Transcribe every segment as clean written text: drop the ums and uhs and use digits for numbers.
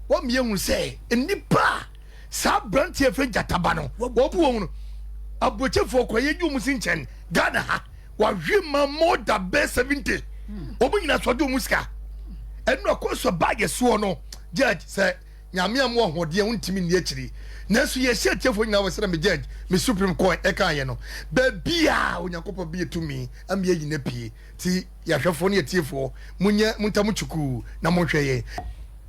Wɔn yɛ hu sɛ nnipa a saa aberanteɛ fɛ gyataba no wɔbu wɔn no aburokyefoɔ kɔ yɛ dwom si nkyɛn Ghana ha wahwe ma more than bɛɛ 70 wɔn nyinaa so ɔde wɔn sika ɛnu akɔ so baayɛ soɔ no judge sɛ nyame amu ahoɔden a wontumi nni akyiri nanso yɛhyɛ atiefoɔ nyinaa wɔ sɛ na me judge me supreme court ɛka yɛ no baabi a Onyankopɔn bi yɛ tumi ama yɛ nyina pie ti yɛahwɛfoɔ ne yɛtiefoɔ monyɛ montamu kyukuu na monhwɛ yɛn.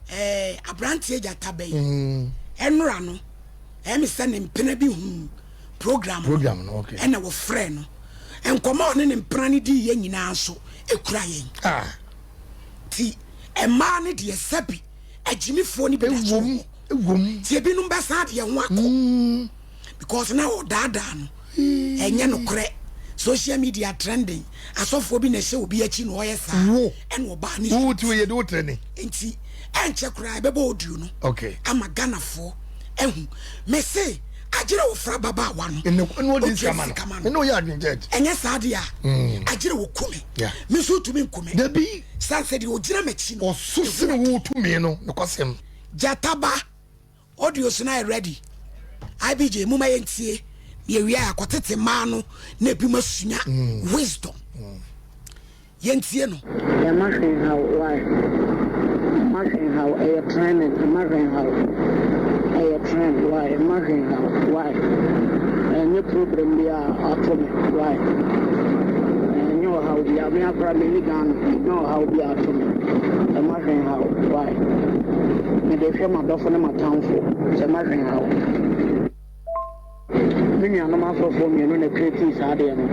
Ɛɛ aberanteɛ gyata bɛ yi ɛnora no ɛyɛ me sɛ ne mpena bi hu program program no okay ɛna wɔfrɛ no nkɔmɔ a ɔne ne mpena no di yɛ nyinaa nso ekura yɛn ah ti mmaa no deɛ sɛbi agyimifoɔ no bi da so ewom ewom ti ebinom bɛsan deɛ ho akɔ because na ɔdaadaa no ɛnyɛ nokorɛ social media trending asɔfoɔ bi na ɛhyɛ obi akyi na ɔyɛ saa wo ɛna ɔbaa ne wo ti yɛ de wo trending nti ɛnkyɛ koraa ɛbɛbɔ audio no okay ama Ghanafoɔ ɛhu mese agyerɛ wo fra babaawa no ɛnna ɛnna ɔdi otua sika sika ma ma no no ɛnna ɔyɛ adwene judge ɛnyɛ saa deɛ a agyerɛ wo kume Yeah. me nso tumi nkume dabi san sɛ deɛ ɔgyina m'akyi no ɔso sene wo tumi no nokwasɛm gyataba audio so na yɛ ready ibj muma yɛntie na yɛwie a akɔtete mmaa no na ebi mu asua wisdom yɛntie no. Ɛmma hwee nhaw wo why? Ɛmma hwee nhaw wo, ɛyɛ trending Ɛmma hwee nhaw wo, ɛyɛ trend why? Ɛmma hwee nhaw wo why? Ɛnyɛ problem bi a ato me why? Ɛnyɛ ɔhaw bi a, me ara koraa menni Ghana, ɛnyɛ ɔhaw bi a ato me Ɛmma hwee nhaw wo why? Mede hwɛ m'adɔfo ne m'atamfo, ɛmma hwee nhaw wo. Me nuanom asɔfoɔ mmienu na creatii saa adeɛ no.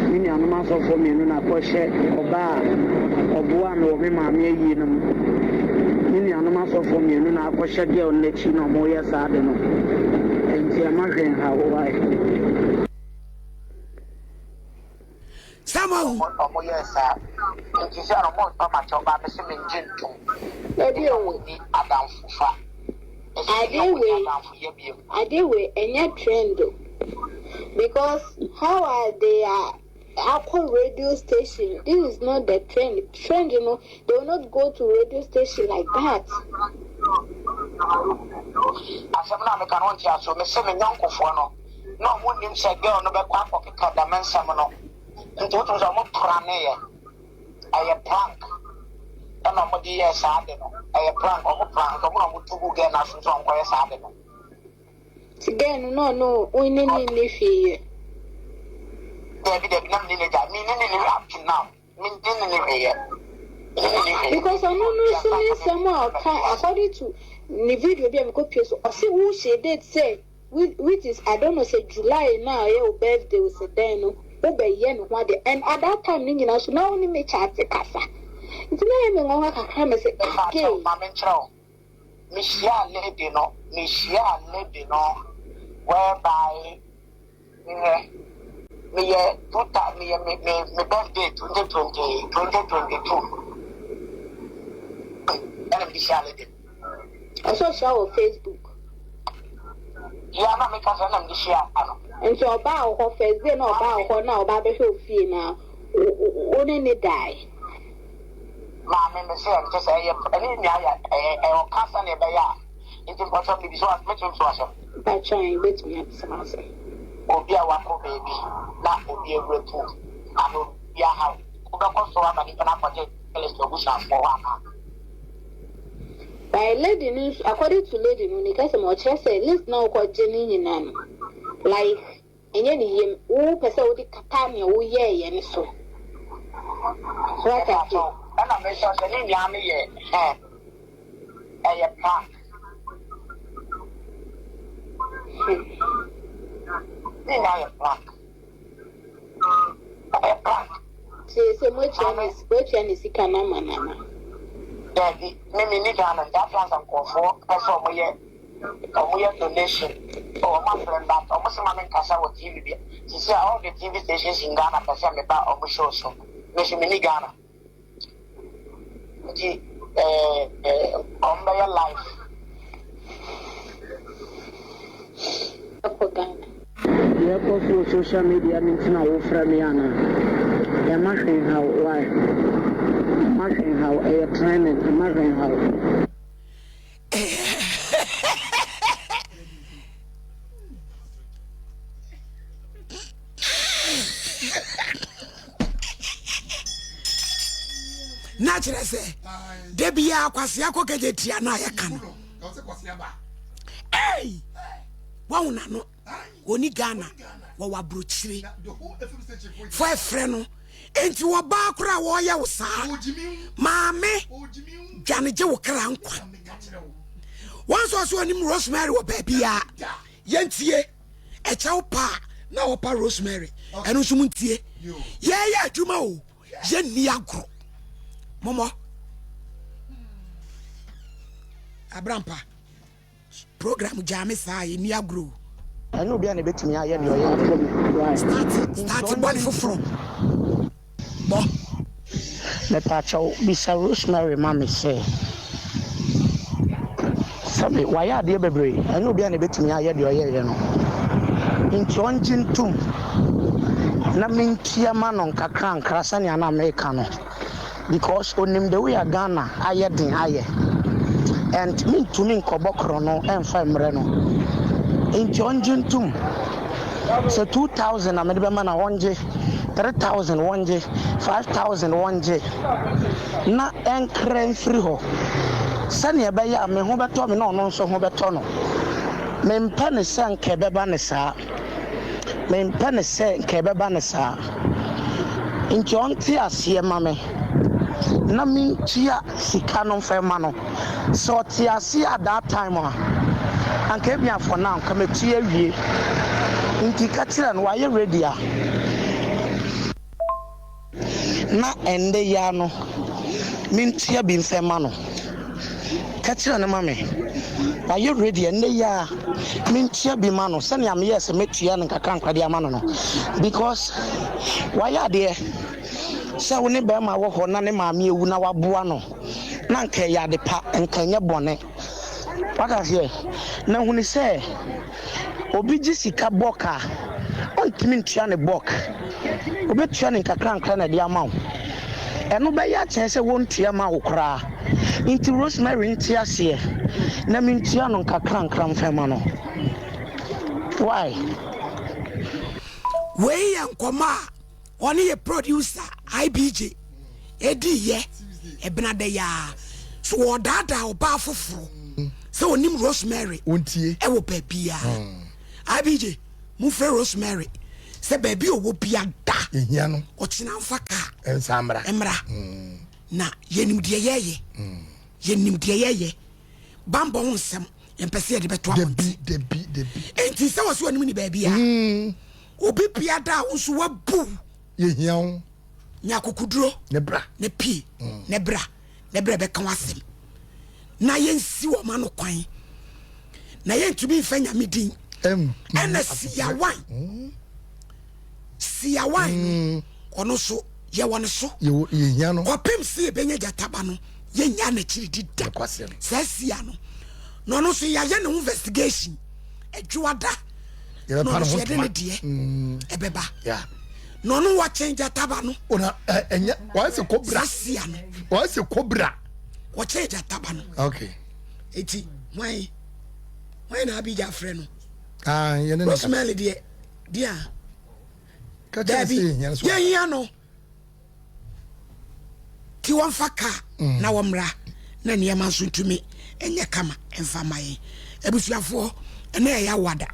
Me nuanom asɔfoɔ mmienu na kɔhyɛ ɔbaa a ɔboaa me wɔ me maame ayie no mu. Me nuanom asɔfoɔ mmienu na akɔhyɛ girl no akyi na wɔreyɛ saa ade no. Nti ɛmma hwee nha wo wai. Samuel. Ɔmo ɔmo yɛɛ saa nti sɛ ɔmo mpa makyɛw ba mese mengye ntom Dabi ne o. ɔmo nni adamfo fa mese me ne Adeɛ ɔmo nni wei adamfo yɛ biom. adeɛ wei ɛnyɛ trend o because how are they are akɔ radio station this is not the trend trend no they will not go to radio station like that. Asɛm no a meka no wonte ase o mese me nyɔnkofoɔ no na ɔmo nnim sɛ girl no bɛkɔ akɔkeka dɛm nsɛm no nti wotumi sɛ ɔmo praneeɛ ɛyɛ prank ɛna ɔmo de yɛɛ saa ade no ɛyɛ prank ɔmo prank ɔmo na ɔmo tu gu girl no asom sɛ ɔnkɔyɛ saa ade no. Nti girl no na ɔno wo ne no nni hwee yɛ? Dabi dabi na me ne no agyae me ne no nni hwee up to now. Because ɔno no nso ne nsɛm a ɔka according to ne video bi a mekɔ pie so ɔse wo hyɛ date sɛ which is I don't know sɛ July na ɔyɛ wo birthday o sɛ dɛn no wo bɛ yɛ ne ho adeɛ and at that time no nyinaa so na wo ne me chat kasa nti na ɛyɛ me nwanwa kakra me se ah gay. Maame nkyerɛ wo mehyiaa lady no mehyiaa lady no whereby Mehwɛ, meyɛ two thou meyɛ me me me birthday 2020 2022 ɛna mede hyia lady no. Ɔsɛ ɔhyia wɔ Facebook. Yeah, na meka sɛ ɛna mede hyia no. Nti ɔbaa wo hɔ first day na ɔbaa wo hɔ na ɔbaa bɛhwɛ wo fie na wo ne ne dae. Maame me sɛ ɛnte sɛ ɛyɛ ɛne nua yɛ ɛyɛ ɔka sɛnea ɛbɛyɛ a nti mpɔkyɛw mebisa wo mɛtumi abisa wo asɛm. Mpakyɛw ɛ, wobɛtumi abisa me asɛm. Obi a wakɔ baabi na obi awura pool anaa obi ahaw, wobɛkɔ so ama nipa no akɔgye list wɔ w'abusuafoɔ hɔ anaa? By lady no nso, according to lady no, ne kasa mu ɔkyerɛ sɛ list no a wokɔgye no nyinaa no, like ɛnyɛ ne yam, wopɛ sɛ wode kata nea woyɛeɛ no so. So wate aseɛ? Mepakyɛw, ɛna mesrɛ sɛ ne nyinaa no yɛ hɛn. Ɛyɛ prank. Ne nyinaa yɛ prank. Ɛyɛ prank. Seesei moatua ne moatua ne sika no ama no anaa? Dabi, me me ni Ghana nti afei ansa nkurɔfoɔ pɛ sɛ ɔmo yɛ ɔmo yɛ donation. Oh, ɔmo afrɛ me but ɔmo se ma me nkasa wɔ TV bi. Sisi a all the TV stations in Ghana pɛ sɛ me ba ɔmo show so. Me nso me ni Ghana. Nti eh ɔmo bɛyɛ live. Ɛkɔ Ghana. Deɛ ɛkɔ so wɔ social media no nti na wofrɛ me anaa? Ɛmma hwee nha wo why? Ɛmma hwee nha wo, ɛyɛ trending, ɛmma hwee nha wo. Na kyerɛ sɛ da biara kwasea kɔ kɛgye tia no a yɛka no. Ei! Wahu n'ano. Wɔni Ghana, wɔwɔ aburokyire. Fo ɛfrɛ no. Enti wɔbaa koraa wɔyɛ wo saa. Maame, dwane gye wo kra nkwa. Wɔn nso ɔsɛ ɔnim Rosemary wɔ baabiara. Yɛntie. Ɛkyɛw pa a na ɔpa Rosemary. Ɛno nso montie. Yɛyɛ adwuma o, yɛnni agorɔ. Mɔmɔ. Abrampa. Program gyaa me saa yɛnni agorɔ o. Ɛnyɛ obiara na ebetumi ayɛ nea ɔyɛe no. Start start bɔ ne foforɔ bɔ. Mepaakyɛw, bisa Rosemary ma me sɛ, sɛbe wayɛ adeɛ bebree, ɛnyɛ obiara na ebetumi ayɛ deɛ ɔyɛeɛ no, nti ɔngye ntom na mentua ma no nkakrankra sɛnea na meka no. Because onim the way a Ghana ayɛ den ayɛ and mentumi nkɔbɔ korɔno ɛmfa mmerɛ no nti ɔngye ntom sɛ 2000 na mede bɛma no a ɔngye 3000 wɔngye 5000 wɔngye na ɛnkrɛ mfiri hɔ sɛnea ɛbɛyɛ a me ho bɛtɔ me na ɔno nso ho bɛtɔ no. Mempɛ ne sɛ nka ɛbɛba ne saa. Mempɛ no sɛ nka ɛbɛba no saa. Nti ɔnte aseɛ ma me na mentua sika no mfa mma no. Sɛ ɔte aseɛ at that time a, anka ebia for now nka matua awie. Nti ka kyerɛ no wayɛ ready a. Na ɛnnɛ yi ara no, mentua bi mfa mma no. Ka kyerɛ no ma me. Wayɛ ready ɛnnɛ yi ara, mentua bi ma no sɛnea meyɛɛ sɛ mɛtua no nkakrankra de ama no no. Because wayɛ adeɛ sɛ wo ne barima wɔ hɔ na ne maame awu na waboa no, na anka ɛyɛ ade pa, nka ɛnyɛ bɔne. Wate aseɛ? Na hunu sɛ obi gye sika bɔk a, ɔntumi ntua ne bɔk. Obetua no nkakrankra na ɛde ama wo. Ɛno bɛyɛ akyɛn sɛ wɔntua ma wo koraa. Nti Rosemary nte aseɛ na mentua no nkakrankra mfa ma no. Why? Wei yɛ nkɔmmɔ a ɔne yɛ producer IBJ ɛdi yɛ ɛbenada yi ara. So wɔdaadaa ɔbaa foforɔ sɛ ɔnim Rosemary ɛwɔ baabiara. IBJ, mofrɛ Rosemary sɛ baabi ɔwɔ bia da ɔkyena mfa kaa mmra mm. Na yɛnim deɛ yɛyɛ mm. Yɛnim deɛ yɛyɛ bambɔ ho nsɛm yɛmpɛ sɛ yɛde bɛto abɔnten. Enti sɛ wɔ sɛ ɔnim ne baabi a mm. obi bia da a wo nso wabu yɛhia wo nya akokoduro ne bra ne pie ne bra ne bra bɛka w'asɛm na yɛnsi wɔn ano kwan na yɛntumi nfa Nyame din ɛna siawan mm. Siawan mm. Ɔno so yɛwɔ ne so kɔpem sɛ yɛbɛnya gyataba no yɛnya n'akyiri di da saa sia no na ɔno nso yɛayɛ ne ho investigation adwoada na ɔno nso yɛde ne deɛ mm. ɛbɛba na ɔno wɔkyɛn gyataba no saa sia no wɔsɛ kobra wɔkyɛn gyataba no okay eti hwan hwan na Abigya afrɛ no? Ah, yɛne no Rosemary deɛ deɛ a. Dabi, yɛhia no. Ti wɔmfa kaa mm. na wɔmmra na nneɛma nso ntumi nyɛ kama mfa ma yɛn. Abusuafoɔ, ɛnɛ ɛyɛ awada.